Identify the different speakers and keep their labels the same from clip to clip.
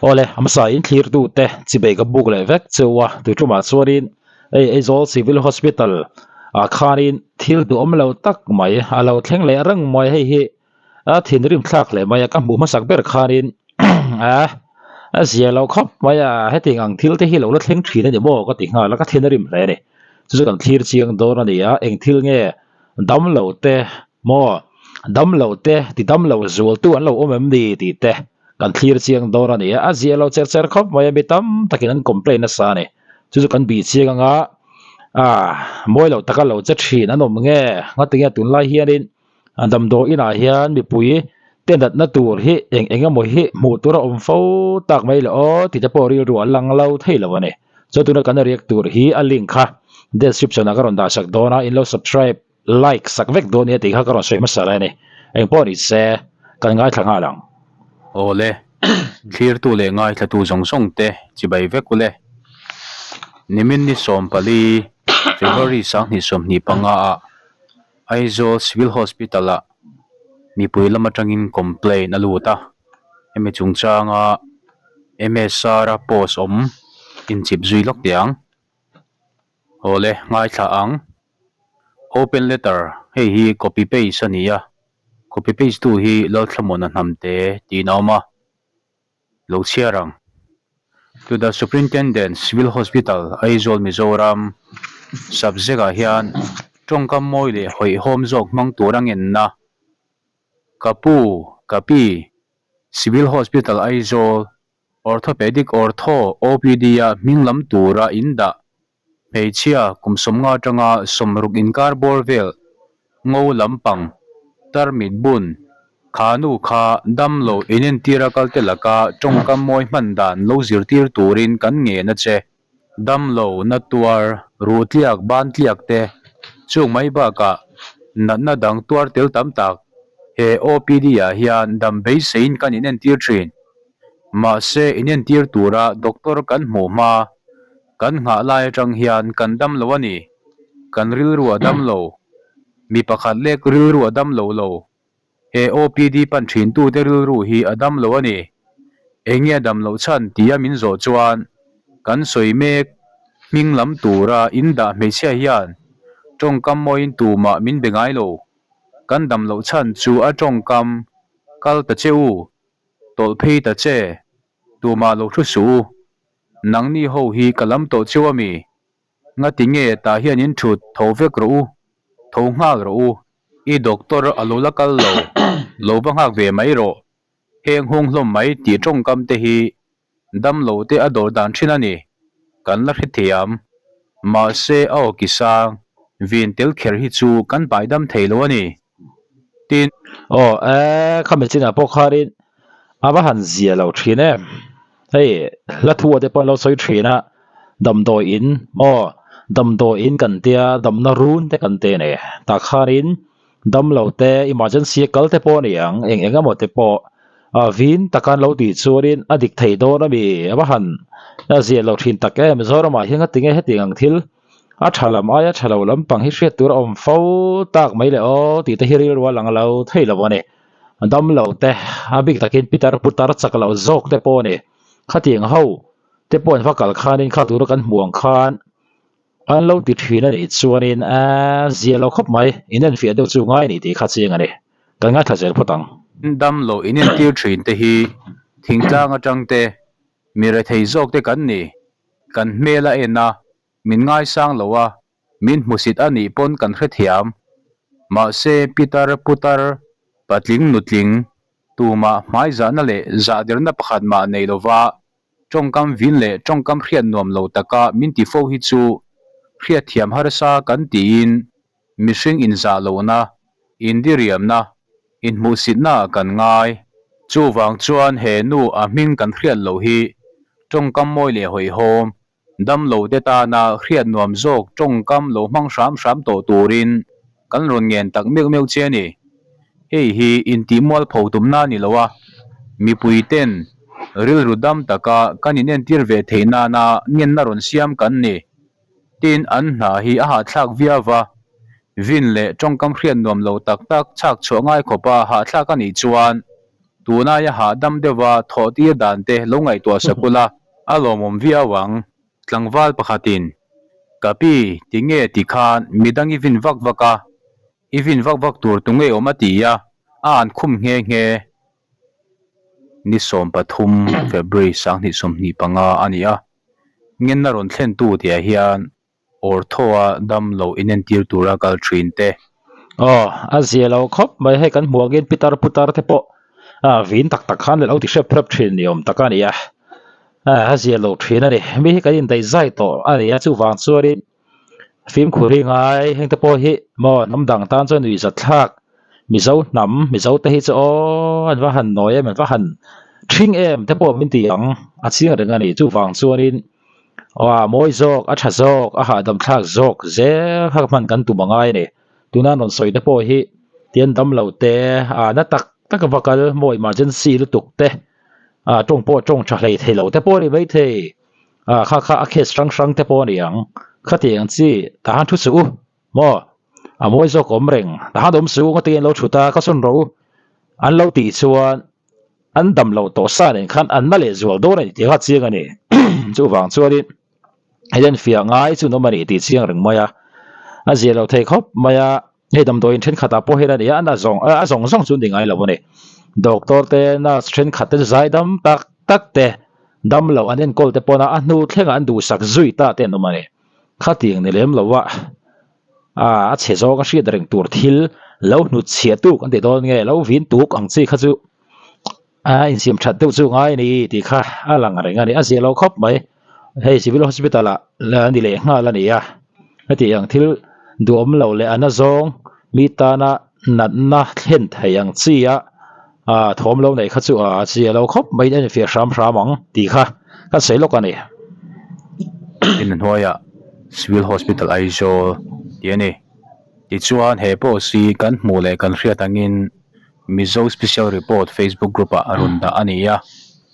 Speaker 1: Awle, a hmasa in thlirtu te chibei ka buk leh vek cheu a, tui tumah chuanin hei Aizawl Civil Hospital ah khanin thil duhawm lo tak mai a lo thleng leh reng mai hei hi a thinrim thlak hle mai a, ka hmuh hmasak ber khanin a a zia lo khawp mai a, hetiang ang thil te hi lo la thleng thin a ni maw ka ti nghal a, ka thin a rim hle a ni. Chu chu kan thlir chiang dawn a ni a, eng thil nge damlo te maw damlo te ti damlo zualtu an lo awm em ni tih te kan thlir chiang dawn a ni a, a zia lo cher cher khawp mai a, mi tam takin an complain nasa a ni. Chu chu kan bih chiang anga ah mawi lo taka lo che thin an awm nge ngatinge tunlai hianin damdawi inah hian mipui te natna tur hi eng eng emaw hi hmuh tur a awm fo tak mai le aw tih te pawh rilru a lang lo thei lo a ni. Chuan tuna kan react tur hi a link kha description ah ka rawn dah sak dawn a, in lo subscribe like sak vek dawn nia tih kha ka rawn sawi hmasa lai a ni. Engpawh ni se kan ngaithla nghal ang.
Speaker 2: Awle, thlirtu leh ngaithlatu zawng zawng te chibai vek ule. Nimin ni 14, February 2025 ah Aizawl Civil Hospital ah mipui lam atangin complaint a lut a, hemi chungchanga MSR a post awm inchip zui lawk teh ang. Awle, ngaithla ang. Open letter, hei hi copy paste a ni a, copy paste tu hi Lalthlamuana Hnamte tiin a awm a. Lo chhiar ang. To the Superintendent, Civil Hospital, Aizawl, Mizoram, Subject ah hian tawngkam mawi leh hawihhawm zawk hmang tur a ngenna. Ka pu, ka pi, Civil Hospital, Aizawl, Orthopedic Ortho OPD a hming lam tura in dah Hmeichhia kum 50 atanga 60 inkar bawr vel ngo lampang tarmit bun kha nu kha damlo inentira kalte laka tawngkam mawi hman dan lo zirtir turin kan ngen a che. Damlo na tuar, ruh tliak ban tliak te chung mai bakah natna dang tuar tel tam tak he OPD ah hian dam beiseiin kan inentir thin. Mahse inentir tura doctor kan hmuh hma Kan nghah lai atang hian kan dam lo a ni. Kan rilru a dam lo. Mi pakhat lek rilru a dam lo lo. He OPD pan thintute rilru hi a dam lo a ni. Enge a dam loh chhan tia min zawh chuan kan sawi mek hming lam tura in dah hmeichhia hian tawngkam mawiin tumah min be ngai lo. Kan dam loh chhan chu a tawngkam kal ta che u, tawlh phei ta che, tumah lo thu suh u. Nangni ho hi ka lam tawh cheu a mi? Ngati nge tah hian in thut tho vek rawh u, tho nghal rawh u, i doctor a lo la kal lo, lo va nghak ve mai rawh, heng hung hlawm mai tih tawngkam te hi damlo te a dawr dan thin a ni, kan la hrethiam. Mahse a aw ki sang, vin tel kher hi chu kan paidam thei lo a ni. Tin.
Speaker 1: Aw e, khami chinah pawh khanin a va han zia lo thin em. Hei hla thu ah te pawh an lo sawi thin a, damdawi in aw damdawi in kan tia damna run te kan ti a ni. Tah khanin damlo te emergency a kal te pawh a ni ang eng eng emaw te pawh a vin taka an lo tih chuanin a dik thei dawn a mi a va han zia lo thin tak em. Mizoramah hian ngatinge hetiang ang thil. A tha lam aia tha lo lampang hi hriat tur a awm fo tak mai le aw tih te hi rilru a lang lo thei lo a ni. Damlo te, a bik takin pitar putar chak loh zawk te pawh a ni. Khatiang ho te pawh an va kal khanin kha tura kan hmuh ang khan an lo ti thin a nih chuanin a zia lo khawp mai, inenfiah deuh chu ngai a ni tih kha chiang a ni. Kan ngaithla zel phawt ang.
Speaker 2: Damlo inentir thin te hi thingtlang atang te mi rethei zawk te kan ni. Kan hmel a en a, min ngaisang lo a, min hmusit a nih pawn kan hrethiam. Mahse pitar putar, patling nutling, tumah hmaizahna leh zahderna pakhat mah nei lova tawngkam vin leh tawngkam hriat nuam lo taka min ti fo hi chu hriatthiam harsa kan tiin mihring inzah lohna, indiriamna, inhmuhsitna ah kan ngai. Chuvang chuan he nu a hming kan hriat loh hi tawngkam mawi leh hawihhawm, damlo te tana hriat nuam zawk tawngkam lo hmang hram hram tawh turin kan rawn ngen tak meuh meuh che a ni. Hei hi intihmualpho tumna a ni lo a, mipui ten rilru dam taka kan inentir ve theih nana ngenna rawn siam kan ni. Tin, an hna hi a hahthlak viau va, vin leh tawngkam hriat nuam lo tak tak chhak chhuah ngai khawpa hahthlak a nih chuan. Tunaia hahdam deuha thawh tir dan te lo ngaihtuah sak ula a lawmawm viau ang. Tlangval pakhatin, Ka pi, tinge ti khan midang i vin vak vak a, i vin vak vak tur tu nge awm a ti a, a an khum nghe nghe. Ni 13 February 2025 a ni a, ngenna rawn thlentu tihah hian Ortho-a dam lo inentir tura kal thin te.
Speaker 1: Aw, a zia lo khawp mai hei kan hmuh angin pitar putar te pawh a vin tak tak khan lo ti hrep hrep thin ni awm tak a ni a, a zia lo thin a ni. Mi hi kan indaih zai tawh a ni a, chuvang chuanin fimkhur hi ngai heng te pawh hi maw hnam dang tan chuan nuihzat thlak Mizo hnam Mizo te hi chu aw an va han nawi em an va han thing em te pawh min ti ang a chiang reng a ni. Chuvang chuanin. Aw a mawi zawk, a tha zawk, a hahdam thlak zawk zel kha hman kan tum angai a ni. Tuna an rawn sawi te pawh hi tian dam lo te, a na tak tak va kal maw emergency lutuk te, a tawng pawh tawng tha hlei thei lo te pawh a ni maithei. A kha kha a case hrang hrang te pawh a ni ang. Khatiang chi tah han thu suh u maw a mawi zawk awm reng tah han awm suh u ngawtin an lo thut a ka sawn rawh u an lo tih chuan An dam loh tawh sa nen khan an na leh zual dawn a ni tih kha chiang a ni. Chuvang chuanin hei fiah ngai chu an awm a ni tih chiang reng mai a. A zia lo thei khawp mai a, hei damdawiin thenkhatah pawh hian a ni a, a zawng a zawng zawng chu an ti ngai lo a ni. Doctor te nurse thenkhat te chu zaidam tak tak te dam loh an enkawl te pawna a hnu thlengah an duhsak zui ta te an awm a ni. Khatiang ni lem lo a. A chhe zawng a hriat reng tur thil lo hnut chhiah tuk an ti dawn nge lo vin tuk ang chi kha chu a insiam that deuh chu ngai a ni tih kha a lang reng a ni a zia lo khawp mai hei civil hospital ah a ni leh nghal a ni a heti ang thil duhawm lo leh a na zawng mi tana natna thlen thei ang chi a ah thawm lo neih kha chu a zia lo khawp mai a infiah hram hram ang tih kha ka sawi lawk a ni.
Speaker 2: In hnuaiah Civil Hospital Aizawl tih a ni. Tichuan he post hi kan hmuh leh kan hriat angin Mizo Special Report Facebook group ah a rawn dah a ni a.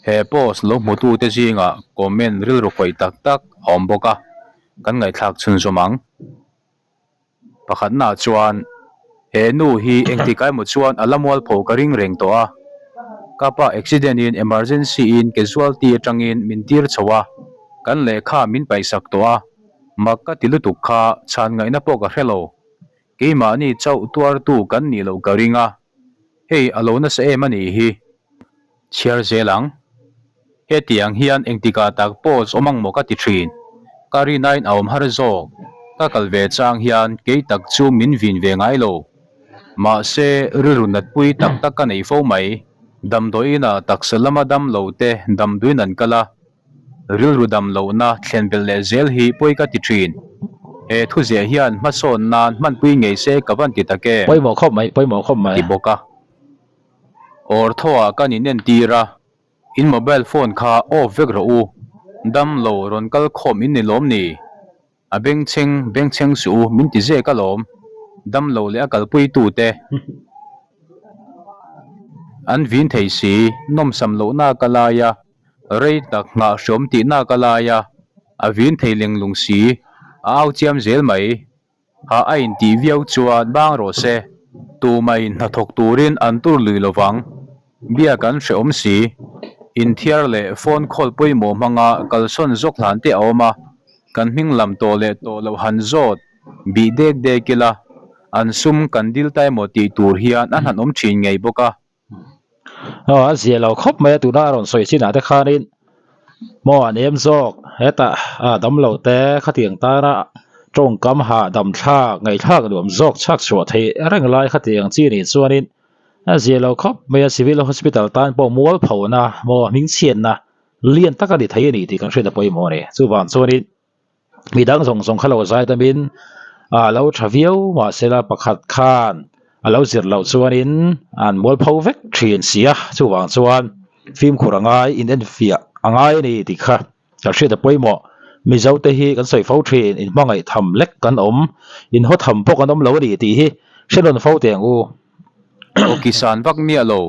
Speaker 2: He post lo hmutute zingah comment rilru khawih tak tak a awm bawk a, kan ngaihthlak chhunzawm ang. Pakhatnaah chuan, He nu hi engtikah emaw chuan a la mualpho ka ring reng tawh a. Ka pa accident in emergency in casualty atangin min tir chho a, kan lehkha min paihsak tawh a. Mak ka ti lutuk kha chhan ngaihna pawh ka hre lo. Keimahni chauh tuartu kan nih loh ka ring a. Hei a lo nasa em a nih hi. Chhiar zel ang. Hetiang hian engtikah tak post awm ang maw ka ti thin. Ka rinain a awm har zawk. Ka kal ve chang hian kei tak chu min vin ve ngai lo. Mahse, rilru natpui tak tak ka nei fo mai. Damdawiinah taksa lama dam lo te damduin an kal a. Rilru dam lohna thlen belh leh zel hi pawi ka ti thin. He thuziah hian hmasawn nan hmanpui ngei se ka van ti tak em?
Speaker 1: Pawimawh khawp mai, pawimawh khawp mai.
Speaker 2: Ti bawk a. Ortho-ah kan inentir a, in mobile phone kha off vek rawh u, dam lo rawn kal khawm in ni lawm ni? A bengchheng bengchheng suh u min ti zek alawm, dam lo leh a kalpui tute an vin thei si, nawmsam lohna ka lai a, rei tak nghah hrawm tihna ka lai a, a vin thei lenglung si, a au chiam zel mai. Hah a intih viau chuan bang rawh se, tumah in hnathawk turin an tur lui lo vang. Biak an hrehawm si. Inthiar leh phone call pawimawh hmanga kalsawn zawk hlan te a awm a, kan hming lam tawh leh tawh loh han zawt bih dek dek ila, an sum kan dil ta emaw tih tur hian a hlan awm thin ngei bawk a.
Speaker 1: Aw a zia lo khawp mai a tuna a rawn sawi chinah te khanin maw an em zawk hetah a dam lo te khatiang tana tawngkam hahdam thlak ngaihthlak nuam zawk chhak chhuah theih reng lai khatiang chi nih chuanin a zia lo khawp mai a civil hospital tan pawh mualphona maw hmingchhiatna lian tak a ni thei a ni tih kan hriat a pawimawh a ni chuvang chuanin. Midang zawng zawng kha lo zai tamin a lo tha viau mahsela pakhat khan a lo zir loh chuanin an mualpho vek thin si a, chuvang chuan fimkhur a ngai in enfiah a ngai a ni tih kha kan hriat a pawimawh. Mizo te hi kan sawi fo thin in hmangaih tham lek kan awm, in haw tham pawh kan awm lo a ni tih hi hre rawn fo teh ang u.
Speaker 2: Aw kisan vak miah lo,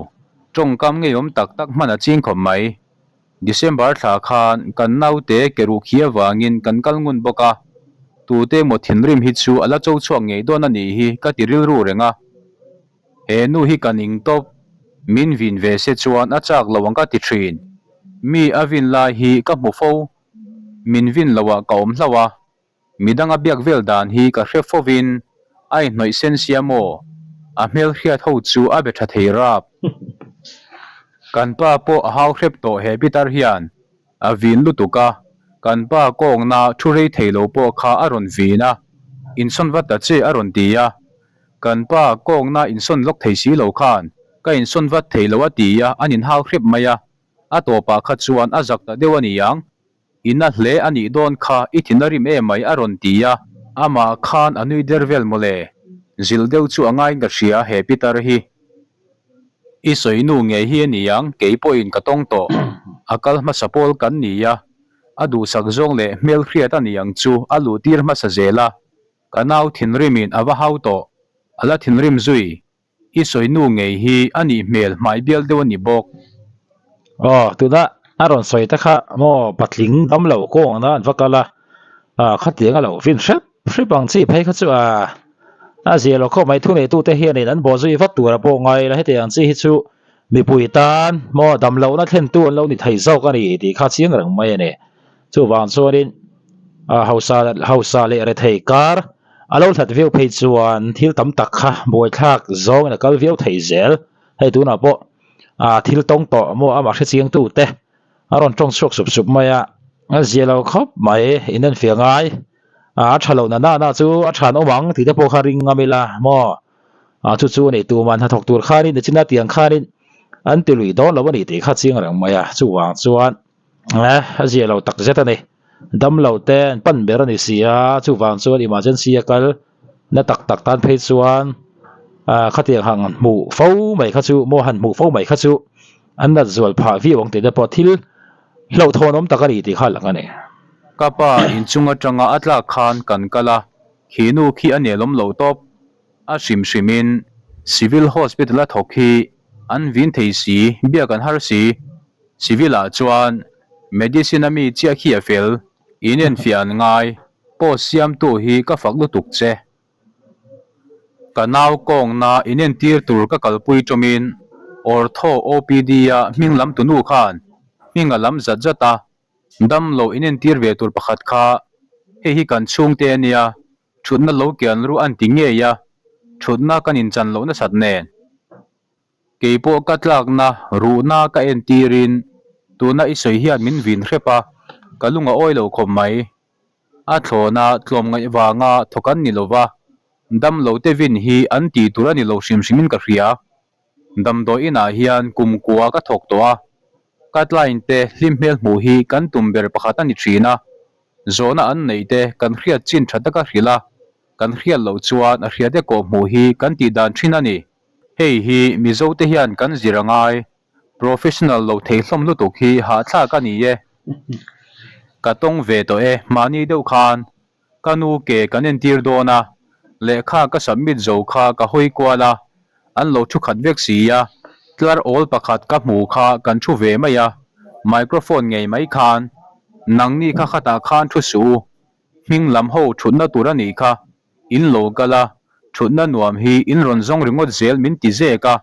Speaker 2: tawngkam ngeiawm tak tak hman a ching khawp mai. December thla khan kan naute ke ruh khi avangin kan kal ngun bawk a, tute emaw thinrim hi chu a la cho chhuak ngei dawn a nih hi ka ti rilru reng a. He nu hi ka ning tawp. Min vin ve se chuan a chak lo ang ka ti thin. Mi a vin lai hi ka hmu fo. Min vin loah ka awm hlauh a. Midang a biak vel dan hi ka hre fovin a inhnawih sen sia maw? A hmelhriat ho chu a be tha thei rap. Kan pa pawh a hau hrep tawh he pitar hian a vin lutuk a, kan pa kawngna thu rei thei lo pawh kha a rawn vin a, insawn vat ta che a rawn ti a. Kan pa kawngna insawn lawk thei si lo khan ka insawn vat thei lo a ti a, an inhau hrep mai a, a tawpah kha chuan a zak ta deuh a ni ang. I na hle a nih dawn kha i thin a rim em mai a rawn ti a. Amah khan a nui der vel mawle. Zilh deuh chu a ngaiin ka hria he pitar hi. I sawi nu ngei hi a ni ang, kei pawhin ka tawng tawh. A kal hmasa pawl kan ni a, a duhsak zawng leh hmelhriat a ni ang chu a luh tir hmasa zel a. Ka nau thinrimin a va hau tawh, a la thinrim zui. I sawi nu ngei hi a nih hmel hmai bial deuh a ni bawk.
Speaker 1: Aw, tuna a rawn sawi te kha maw patling dam lo kawngna an va kal a, ah khatiang a lo fin hrep hrep ang chi phei kha chu a a zia lo khawp mai. Thuneitute hianin an bawhzui vat tur a pawh ngai la, hetiang chi hi chu mipui tan maw dam lohna thlentu an lo ni thei zawk a ni tih kha chiang reng mai a ni. Chuvang chuanin ah hausa hausa leh rethei kar A lo hlat viau phei chuan thil tam tak kha buaithlak zawngin a kal viau thei zel. Hei tunah pawh ah thil tawng tawh maw amah hrechiang tu te a rawn tawng chhuak sup sup mai a, a zia lo khawp mai in en fiah ngai. Ah a tha loh na na na chu a than awm ang tih te pawh kha ring ngam ila maw. Ah chu chu a ni tuman hnathawk tur khanin nichina tiang khanin an ti lui dawn lo a ni tih kha chiang reng mai a, chuvang chuan. Eh, a zia lo tak zet a ni. Dam lo te an pan ber a ni si a, chuvang chuan emergency a kal na tak tak tan phei chuan ah khatiang han hmuh fo mai kha chu maw han hmuh fo mai kha chu an nat zual phah viau ang tih te pawh thil hlauhthawn awm tak a ni tih kha a lang a ni.
Speaker 2: Ka pa inchung atanga a tlak khan kan kal a, khi nu khi a nelawm lo tawp. A hrim hrimin Civil Hospital a thawk hi an vin thei si, biak an har si. Civil ah chuan Medicine a mi chiah khi a fel, in enfiah an ngai, post siamtu hi ka fak lutuk che. Ka nau kawngna in entir tur ka kalpui tawmin Ortho OPD a hming lam tunu khan hming a lam zat zat a, dam lo in entir ve tur pakhat kha hei hi kan chhungte a nia, Thutna lo kian ru an ti ngei a, thutna kan inchan loh nasat nen. Kei pawh ka tlakna ruhna ka entirin tuna i sawi hian min vin hrep a, ka lung a awi lo khawp mai. A thlawna tlawmngaih vanga thawk an ni lova, damlo te vin hi an tih tur a ni lo hrim hrimin ka hria. Damdawi inah hian kum kua ka thawk tawh a, ka client te hlim hmel hmuh hi kan tum ber pakhat a ni thin a, zawhna an neih te kan hriat chin tha taka hrilh a, kan hriat loh chuan a hriate kawh hmuh hi kan tih dan thin a ni. Hei hi Mizo te hian kan zir a ngai, professional lo thei hlawm lutuk hi hahthlak a ni e. Ka tawng ve tawh e mahni deuh khan Ka nu ke kan entir dawn a, lehkha ka submit zo kha ka hawi kual a, an lo thu khat vek si a, tlar awl pakhat ka hmu kha kan thu ve mai a, microphone ngei mai khan, Nangni kha khatah khan thu suh u, hming lam ho thutna tur a nih kha, in lo kal a, thutna nuam hi in rawn zawng ringawt zel min ti zek a,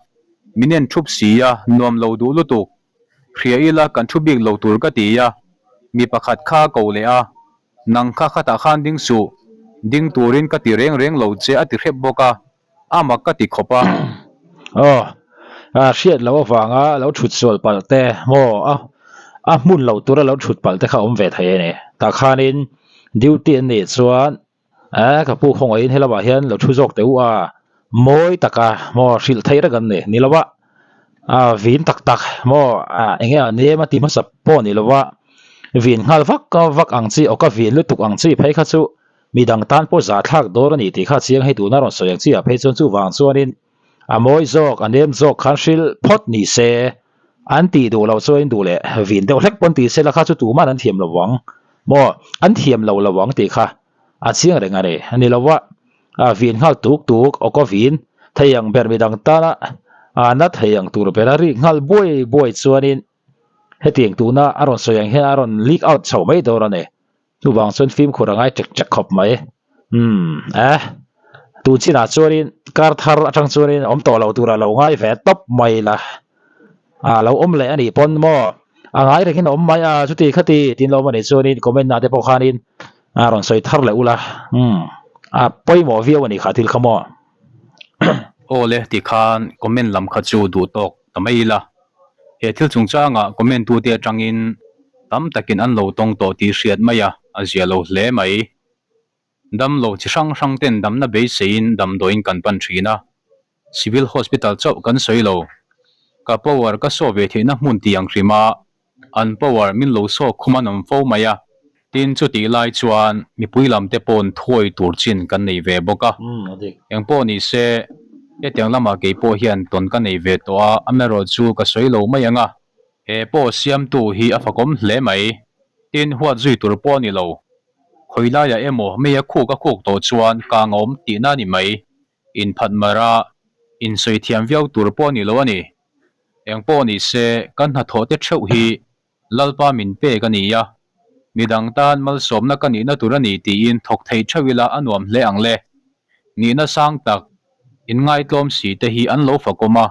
Speaker 2: min en thup si a, nuam lo duh lutuk, hria ila kan thu bik lo tur ka ti a, mi pakhat kha ko leh a, Nang kha khatah khan ding suh, ding turin ka ti reng reng lo che a ti hrep bawk a, a mak ka ti khawp a.
Speaker 1: Aw, a hriat loh avanga lo thut sual palh te maw a a hmun lo tura lo thut palh te kha awm ve thei a ni. Tah khanin duty an nih chuan eh ka pu khawngaihin helamah hian lo thu zawk teh u a, mawi taka maw hrilh theih reng an ni. Ni lova a vin tak tak maw a eng nge a nem a ti hmasa pawh ni lova vin nghal vak vak ang chi aw ka vin lutuk ang chi phei kha chu midang tan pawh zahthlak dawr a ni tih kha chiang hei tuna rawn sawi ang chi ah phei chuan chuvang chuanin a mawi zawk a nem zawk khan hrilh phawt ni se an tih duh loh chuan duh leh vin deuh hlek pawn ti se la kha chu tuman an thiam lo vang maw an thiam lo lo ang tih kha a chiang reng a ni a ni lova a vin nghal tuk tuk aw ka vin thei ang ber midang tana a na thei ang tur bera rik nghal buai buai chuanin hetiang tuna a rawn sawi ang hian a rawn leak out chho mai dawn a ni chuvang chuan fimkhur a ngai ṭek ṭek khawp mai umm eh tun chinah chuanin kar thar atang chuanin awm tawh lo tura lo ngai ve tawp mai la. A lo awm leh a nih pawn maw? A ngai rengin a awm mai a, chuti khati tiin lo awm a nih chuanin comment ah te pawh khanin a rawn sawi thar leh ula, umm a pawimawh viau a nih kha thil kha maw?
Speaker 2: Aw le ti khan comment lam kha chu duh tawk ta mai ila, he thil chungchangah comment tute atangin tam takin an lo tawng tawh tih hriat mai a, a zia lo hle mai. Damlo chi hrang hrang ten damna beiseiin damdawiin kan pan thin a, Civil Hospital chauh kan sawi lo. Ka power ka saw ve theihna hmun tih ang hrim a, an power min lo saw khum an awm fo mai a. Tin, chutih lai chuan mipui lam te pawn thuawi tur chin kan nei ve bawk a. Engpawh ni se, hetiang lamah kei pawh hian tawn ka nei ve tawh a, amaherawh chu ka sawi lo mai ang a. He pawh siamtu hi a fakawm hle mai. Tin, huat zui tur pawh a ni lo. Khawi laiah emaw mei a khuk a khuk tawh chuan kang a awm tihna a ni mai. Inphat mar a, insawi thiam viau tur pawh a ni lo a ni. Eng pawh ni se, kan hnathawh te theuh hi Lalpa min pek a ni a, midang tan malsawmna ka nihna tur a ni tiin thawk thei theuh ila a nuam hle ang le. Nihna sang tak, inngaitlawm si te hi an lo fakawm a,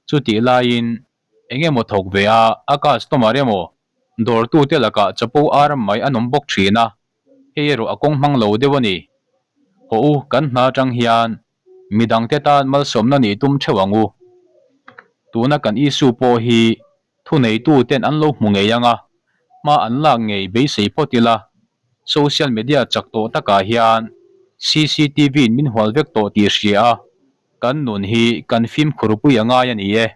Speaker 2: chutih laiin eng emaw thawk ve a, a customer emaw dawrtute lakah chapo ar mai an awm bawk thin a, hei erawh a kawng hmang lo deuh a ni. Haw u, kan hna atang hian midangte tan malsawmna nih tum theuh ang u. Tuna kan issue pawh hi thuneituten an lo hmu ngei ang a, hma an lak ngei beisei phawt ila, social media chak tawh takah hian cctv in min hual vek tawh tih hria a, kan nun hi kan fimkhur pui a ngai a ni e.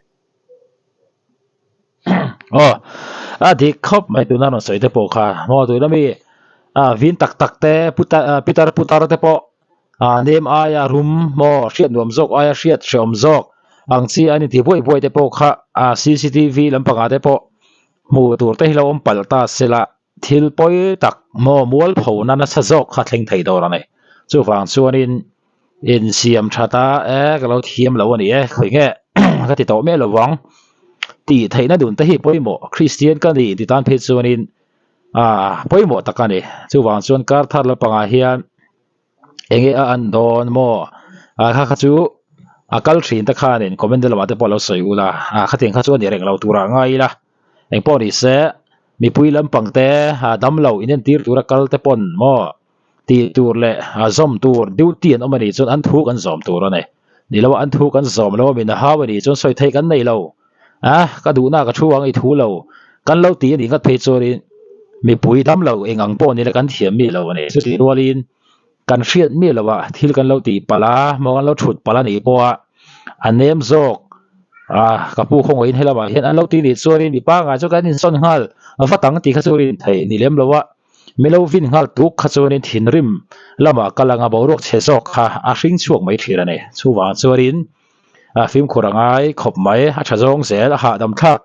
Speaker 1: Aw, a dik khawp mai tuna rawn sawi te pawh kha maw tuna mi ah vin tak tak te putar pitar putar te pawh ah nem aia rum maw hriat nuam zawk aia hriat hrehawm zawk ang chi an inti buai buai te pawh kha ah cctv lampangah te pawh hmuh tur te hi lo awm palh ta sela thil pawi tak maw mualpho na nasa zawk kha thleng thei dawn a ni chuvang chuanin insiam that a e ka lo thiam lo a ni e khawi nge ka ti tawh miah lo vang tih theihna dun te hi pawimawh Kristian ka ni ti tan phei chuanin ah pawimawh tak a ni chuvang chuan kar thar lampangah hian enge a an dawn maw ah kha kha chu a kal thin te khanin comment lamah te pawh lo sawi ula ah khatiang kha chu a ni reng lo turah ngai ila engpawh ni se mipui lampang te ah damlo inentir tura kal te pawn maw tih tur leh a zawm tur duty an awm a nih chuan an thu kan zawm tur a ni. Ni lo a an thu kan zawm lo a min hau a nih chuan sawi theih kan nei lo. A ka duhna ka thu ang i thu lo kan lo ti a nih ngat phei chuanin mipui dam lo eng ang pawh ni la kan thiam mi lo a ni. Chutih rualin kan hriat mi lo a thil kan lo tih palh a maw kan lo thut palh a nih pawh a a nem zawk a ka pu khawngaih in helamah hian an lo ti nih chuanin mi pangngai chu kan insawn nghal vat ang tih kha chu rin theih ni lem lo a. Milo vin nghal tuk kha chuanin thinrim lamah kal anga boruak chhe zawk kha a hring chhuak mai thin a ni. Chuvang chuanin a fimkhur a ngai khawp mai, a tha zawng zel, a hahdam thlak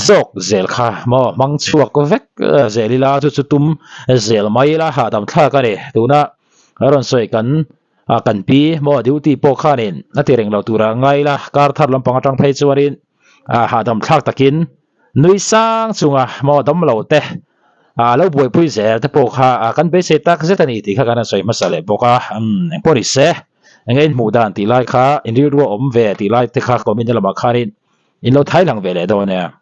Speaker 1: zawk zel kha maw hmang chhuak vek zel ila chu chu tum zel mai ila hahdam thlak a ni. Tuna a rawn sawi kan kan pi maw duty pawh khanin a ti reng lo tura ngai ila kar thar lampang atang phei chuanin hahdam thlak takin Nui sang chunga maw dam lo te ah lo buaipui zel te pawh kha ah kan beisei tak zet a ni tih kha kan han sawi hmasa leh bawk a, umm engpawh ni se enge in hmuh dan tih lai kha in rilru a awm ve tih lai te kha comment lamah khanin in lo thai lang ve leh dawn nia.